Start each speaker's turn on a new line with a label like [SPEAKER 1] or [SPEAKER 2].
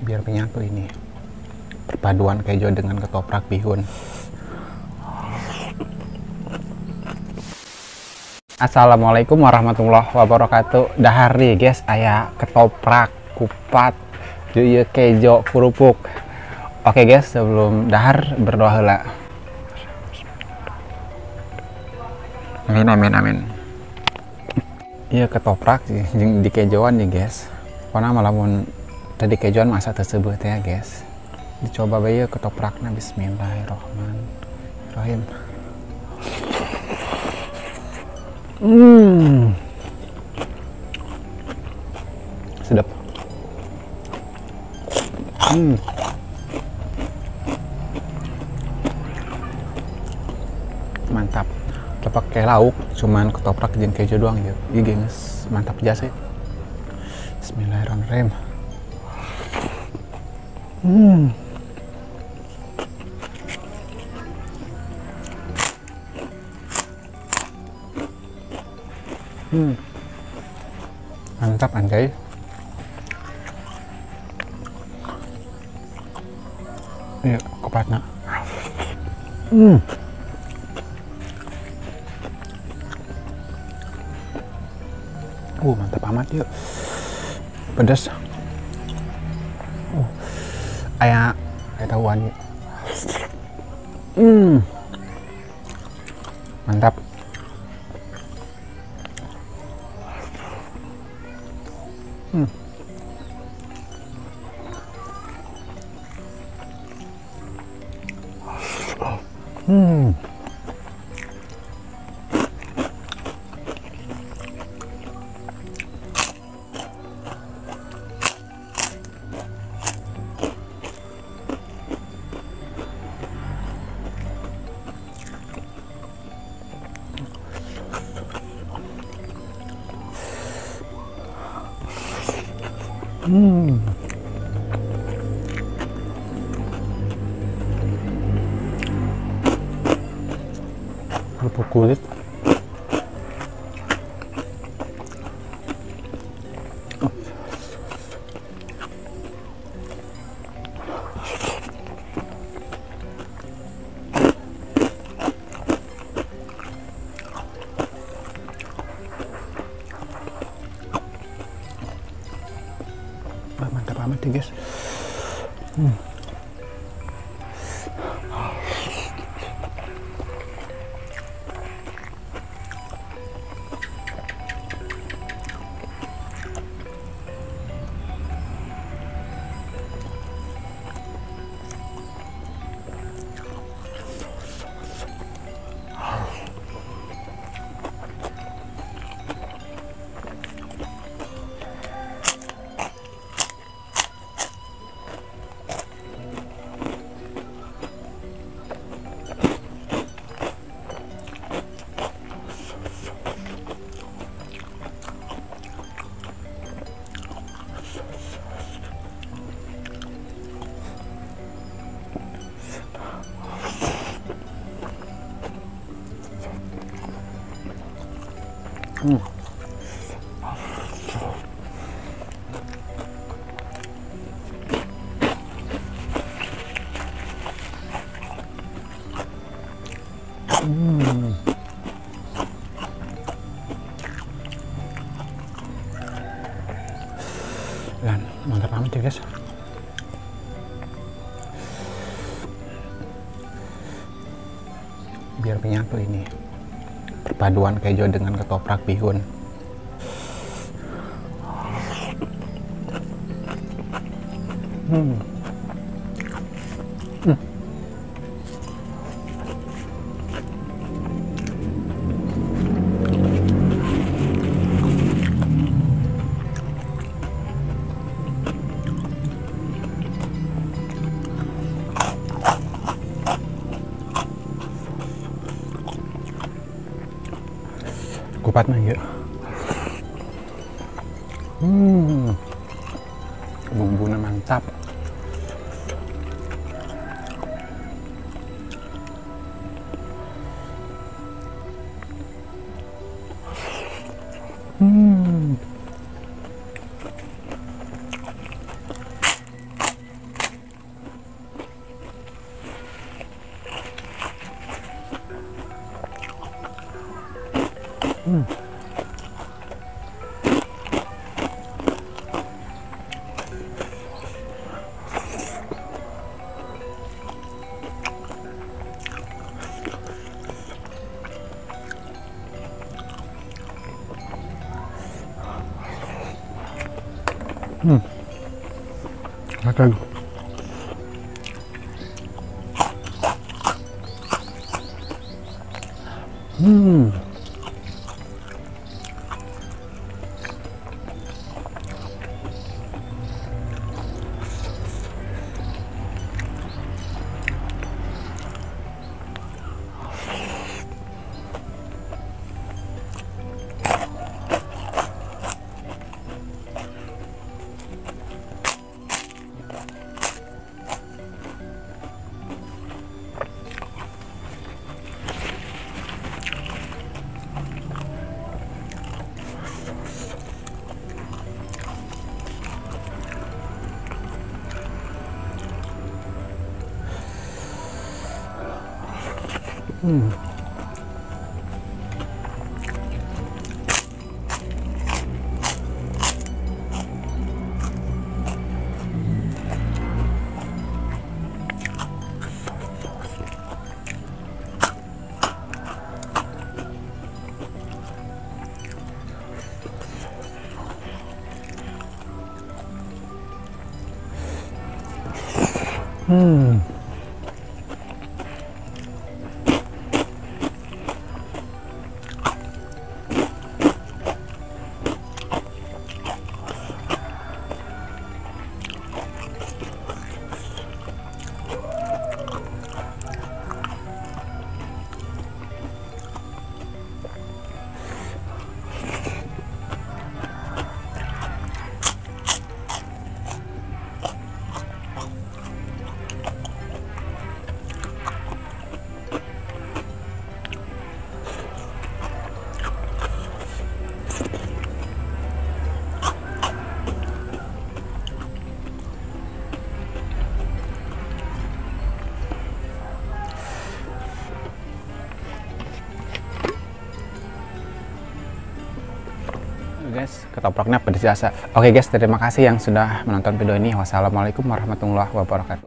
[SPEAKER 1] Biar menyatu ini perpaduan kejo dengan ketoprak bihun. Assalamualaikum warahmatullahi wabarakatuh. Dahar nih guys, aya ketoprak, kupat, ieu kejo, kerupuk. Oke guys, sebelum dahar berdoa heula. Amin amin amin. Iya ketoprak jeung di kejoan nih guys. Pokona mah lamun tadi kejoan masa tersebut ya guys. Dicoba bae ieu ketoprakna, bismillahirrahmanirrahim. Sedap. Mantap. Teu pake lauk, cuman ketoprak jeung kejo doang ya. Ieu gengs, mantap jasa. Bismillahirrahmanirrahim. Mantap anjay. Iya, kupatna. Mantap amat yuk. Pedas. Aya tahuan yuk. Mantap. Kerupuk kulit. Mantap amat ya guys. Dan mantap amat ya guys. Biar menyatu ini perpaduan kejo dengan ketoprak bihun. Kupatna ya. Bumbunya mantap. Makan. Guys, ketopraknya pedas biasa. Oke guys, terima kasih yang sudah menonton video ini. Wassalamualaikum warahmatullahi wabarakatuh.